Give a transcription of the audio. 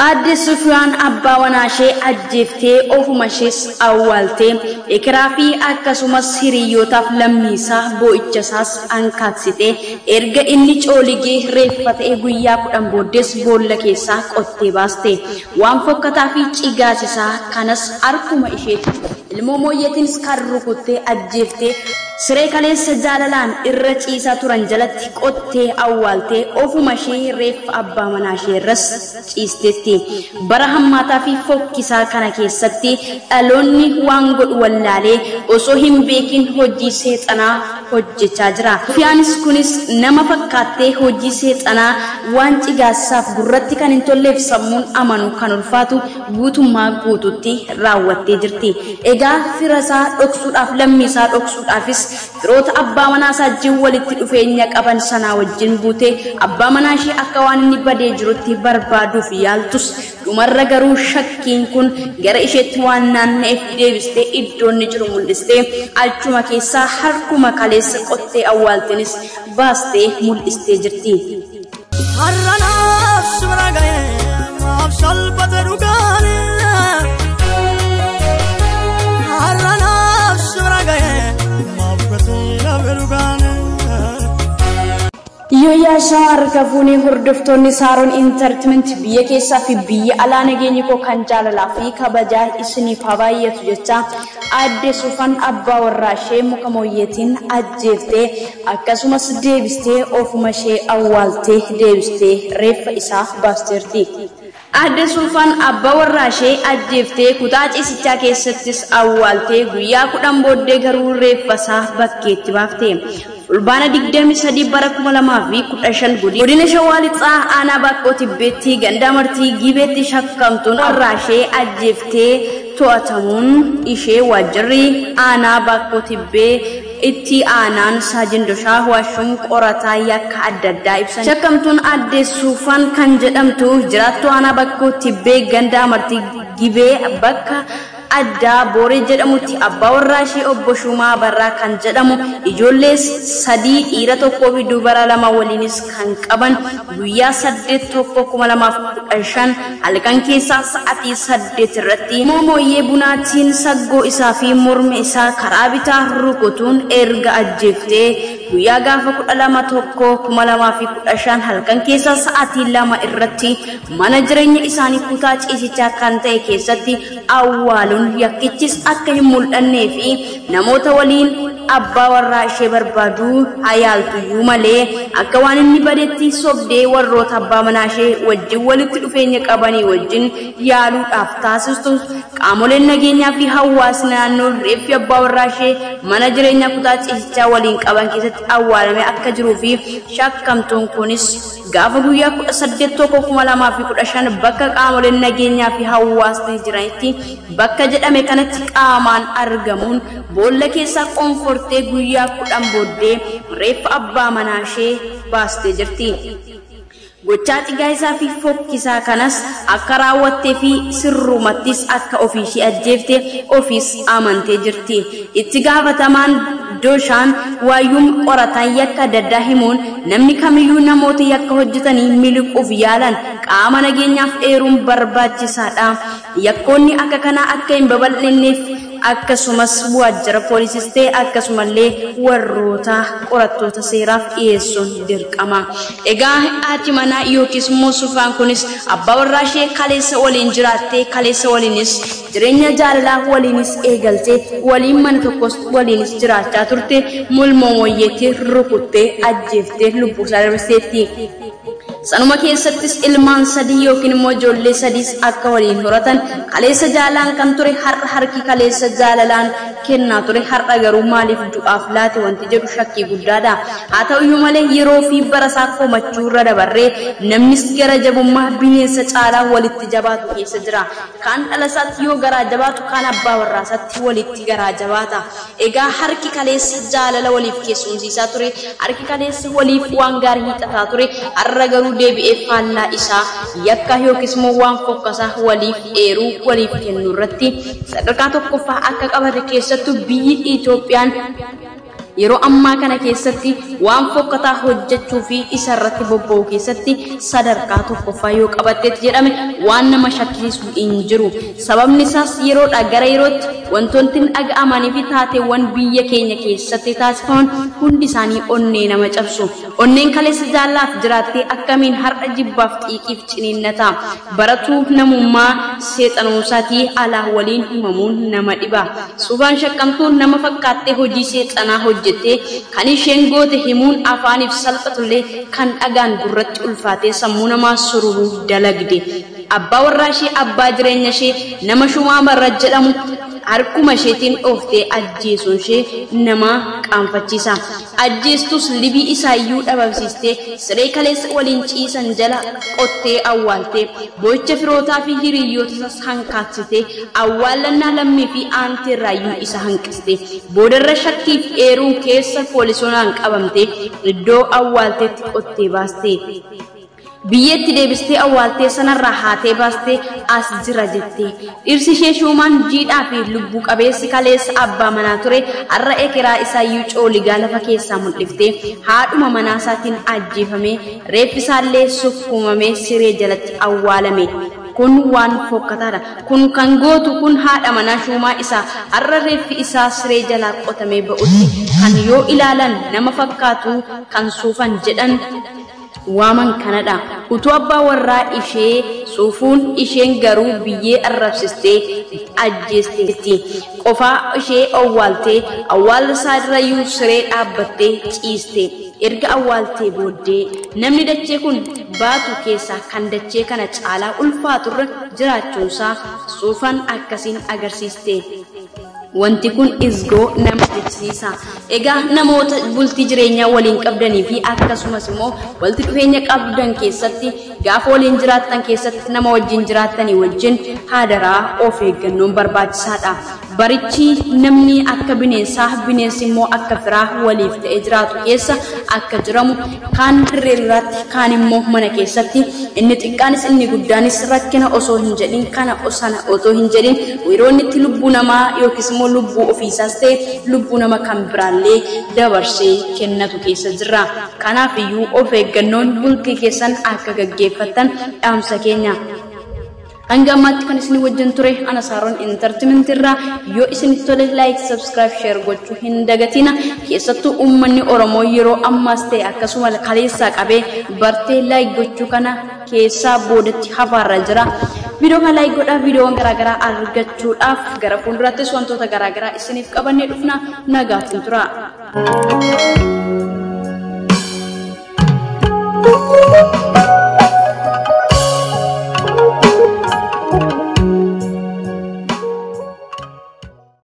Aadde Sufiyaan abbaa manaa ishee ajjeeftee ofuma ishees awwaaltee ekeraa fi akkasumas hiriyyootaaf lammiisaa boo'icha isaas ankaaksitee erga inni cooligee reeffa ta'e guyyaa 10 booddees boolla keessaa qottee baaste. Waan fokkataa fi cigaasisaa kanas harkuma isheetti ilmoo mooyyeetiinis kan rukuttee ajjeeftee siree kaleessa jaalalaan irra ciisaa turan jalatti qottee awwaaltee ofuma ishee reeffa abbaa manaa ishee irras ciisteetti. Bara hammaataa fi fokkisaa kana keessatti dhaloonni waan godhu wallaalee osoo hin beekin hojii seexanaa hojjechaa jira. Sufiyaanis kunis nama fakkaattee hojii seexanaa waan cigaasisaaf gurratti kan hin tolleef sammuun amanu kan ulfaatu guutummaa guututti raawwattee jirti. Egaa fira isaa dhoksuudhaaf lammii isaa dhoksuudhaafis firoota abbaa manaa isaa wajjin walitti dhufeenya qaban sanaa wajjin buutee abbaa manaa ishee akka waan inni badee jirutti barbaaduuf yaaltus dhumarra garuu shakkiin kun gara isheetti waan naanna'eef deebistee iddoo inni jiru mul'istee achuma keessaa harkuma kaleessa qottee awwaaltinis baastee mul'istee jirti. Har'anaaf sibira ga'ee maaf salphate dhugaane. Har'anaaf sibira ga'ee maaf gatii dhabe dhugaane. Yooyyaa harka fuunee hordoftoonni Saaroon Intartimentii biyya keessaa fi biyya alaa nageenyi koo kan jaalalaa fi kabajaa isiniif haa baay'atu jecha Aadde Sufaan abbaa warraa ishee muka mooyyeetiin ajjeeftee akkasumas deebistee ofuma ishee awwaaltee deebistee reeffa isaa baasteerti. Aadde Sufaan abbaa warraa ishee ajjeeftee kutaa ciisichaa keessattis awwaaltee guyyaa 10 booddee garuu reeffa isaa bakkeetti baafte. Fulbaana 23 bara 2015 godina Shawaa Lixaa aanaa Baakkoo Tibbeetti ganda Martii Gibeetti shakkamtuun warraa ishee ajjeeftee to'atamuun ishee waajjirri aanaa Baakkoo Tibbee itti aanaan Saajin Doshaa Waashuun qorataa yakka adda addaa ibsan. Shakkamtuun Aadde Sufaan kan jedhamtu jiraattuu aanaa Baakkoo Tibbee ganda Martii Gibee bakka addaa Booree jedhamutti abbaa warraa ishee obbo Shumaa Barraa kan jedhamu ijoollee 3 dhiira 1 fi dubara 2 waliinis kan qaban guyyaa 8/1/2015 halkan keessaa sa'aatii 8 irratti mooyyee bunaatiin saggoo isaa fi morma isaa karaa bitaa rukutuun erga ajjeeftee guyyaa gaafa 12/1/2015 halkan keessaa sa'aatii 2 irratti mana jireenya isaanii kutaa ciisichaa kan ta'e keessatti awwaaluun yakkichis akka hin mul'annee fi namoota waliin abbaa warraa ishee barbaaduu hayaaltuyyuu malee akka waan inni badetti sobdee warroota abbaa manaa ishee wajjin walitti dhufeenya qabanii wajjin yaaluudhaaf taasistu qaamoleen nageenyaa fi hawaasni naannoo reeffi abbaa warraa ishee mana jireenyaa kutaa ciisichaa waliin qaban keessatti awwaalame akka jiruu fi shakkamtuun kunis gaafa guyyaa 18/1/2015 bakka qaamoleen nageenyaa fi hawaasni jiranitti bakka jedhame kanatti qaamaan argamuun boolla keessaa qoonfortee guyyaa 10 booddee reeffa abbaa manaa ishee baastee jirti. Gochaa cigaa isaa fi fokkisaa kanas akka raawwattee fi sirrumattis akka ofii ishee ajjeefte ofiis amantee jirti. Itti gaafatamaan Doshaan waayyuun qorataan yakka adda addaa himuun namni kamiyyuu namoota yakka hojjetanii miliquuf yaalan qaama nageenyaaf eeruun barbaachisaadha. Yakkoonni akka kanaa akka hin babal'inneef akkasumas waajjira poolisiis ta'e akkasumallee warroota qorattoota seeraaf dhiyeessuun dirqama. Egaa haati manaa yookiis immoo Sufaan kunis abbaa warraa ishee kaleessa waliin jiraattee kaleessa waliinis jireenya jaalalaa waliinis eegaltee waliin mana tokkos waliinis jiraachaa turte mulmoo mooyyeetti rukuttee ajjeeftee lubbuu isaa dabarseetti. Sanuma keessattis ilmaan 3 yookiin immoo ijoollee 3 akka waliin horatan kaleessa jaalalaan kan ture har'a harki kaleessa jaalalaan kennaa ture har'a garuu maaliif du'aaf laate wanti jedhu shakkii guddaadha. Haa ta'uyyuu malee yeroo fi bara isaa komachuu irra dabarree namnis gara jabummaa bineensa caalaa walitti jabaatu keessa jira. Kaan dhala isaatti yoo garaa jabaatu kaan abbaa warraa isaatti walitti garaa jabaata. Egaa harki kaleessa jaalala waliif keessumsiisaa ture, harki kaleessa waliif waan gaarii hiixataa ture, har'a garuu deebi'ee faallaa isaa yakka yookiis immoo waan fokkasaa waliif eeruu waliif kennuu irratti sadarkaa tokkoffaa akka qabate keessattuu biyyi Itoophiyaan Yeroo ammaa kana keessatti waan fokkataa hojjechuu fi isa irratti bobba'u keessatti sadarkaa tokkoffaa yoo qabatteetti jedhame waan nama shakkisiisu hin jiru. Sababni isaas yeroodhaa gara yerootti wantoonni dhaga'amanii fi taateewwan biyya keenya keessatti taasifaman hundi isaanii onnee nama cabsu. Onneen kaleessa jaallaaf jiraattee akkamiin har'a jibbaaf xiiqiif ciniinnata. Baratuu namummaa seexanuusaatii alaa waliin himamuun nama dhiba. Suufaan shakkamtuun nama fakkaattee hojii seexanaa hojjettee kan isheen goote himuun afaaniif salphatullee kan dhagaan gurratti ulfaatee sammuu namaa sururuu dalagde. Abbaa warraa ishee abbaa jireenya ishee nama Shumaa Barra jedhamu harkuma isheetiin dhooftee ajjeesuun ishee nama qaanfachiisa. Ajjeestus libii isaayyuu dhabamsiistee siree kaleessa waliin ciisan jala qottee awwaaltee boo'icha firootaa fi hiriyoota isaas hankaaksitee awwaallannaa lammii fi aanteerraayyuu isa hanqiste. Boodarra shakkiif eeruun keessa poolisoonaan qabamtee iddoo awwaalteetti qottee baaste. Biyyeetti deebistee awwaaltee sanarraa haatee baastee as jira jettee. Dhirsi ishee Shuumaan jiidhaa fi lubbuu qabeessi kaleessa abbaa manaa ture har'a ekeraa isaayyuu cooligaa lafa keessaa mul'iftee haadhuma manaa isaatiin ajjeefamee reeffi isaallee sukkuumamee siree jalatti awwaalame. Kun waan fokkataadha. Kun kan gootu kun haadha manaa Shuumaa isaa har'a reeffi isaa siree jalaa qotamee ba'utti kan yoo ilaalan nama fakkaatu kan suufan jedhan waaman kanadha. Utuu abbaa warraa ishee suufuun isheen garuu biyyee arrabsistee ajjeesteetti. Qofaa ishee awwaaltee awwaala isaa irrayyuu siree dhaabbattee ciiste. Erga awwaaltee booddee namni dachee kun baatu keessaa kan dachee kana caalaa ulfaaturra jiraachuunsaa suufan akkasiin agarsiiste. Wanti kun isgoo nama jechisiisa. Egaa namoota bultii jireenyaa waliin qabdanii fi akkasumas immoo walitti dhufeenya qabdan keessatti gaafa waliin jiraattan keessatti nama wajjin jiraattanii wajjin haadaraa of eeggannoon barbaachisaadha. Barichi namni akka bineensaa bineensi immoo akka firaa waliif ta'ee jiraatu keessa akka jiramu kaan dirree irratti kaan immoo mana keessatti inni xiqqaanis inni guddaanis rakkina osoo hin jedhin kana sana osoo hin jedhin yeroo inni itti lubbuu namaa yookiis immoo lubbuu ofiisaas ta'e lubbuu nama kan biraallee dabarsee kennatu keessa jira. Kanaaf iyyuu of eeggannoon bultii keessan akka gaggeeffattan dhaamsa keenya. Hanga ammaatti kan isin wajjin ture ana Saaroon Entertainment irraa yoo isinitti tole like, subscribe, share gochuu hin dagatina. Keessattuu uummanni Oromoo yeroo ammaas ta'e akkasuma kaleessaa qabee bartee like gochuu kana keessaa boodatti hafaarra jira. Viidiyoo kana like godhaa, viidiyoowwan garaagaraa argachuudhaaf gara fuuldurattis wantoota garaagaraa isiniif qabannee dhufna. Nagaatiin tura.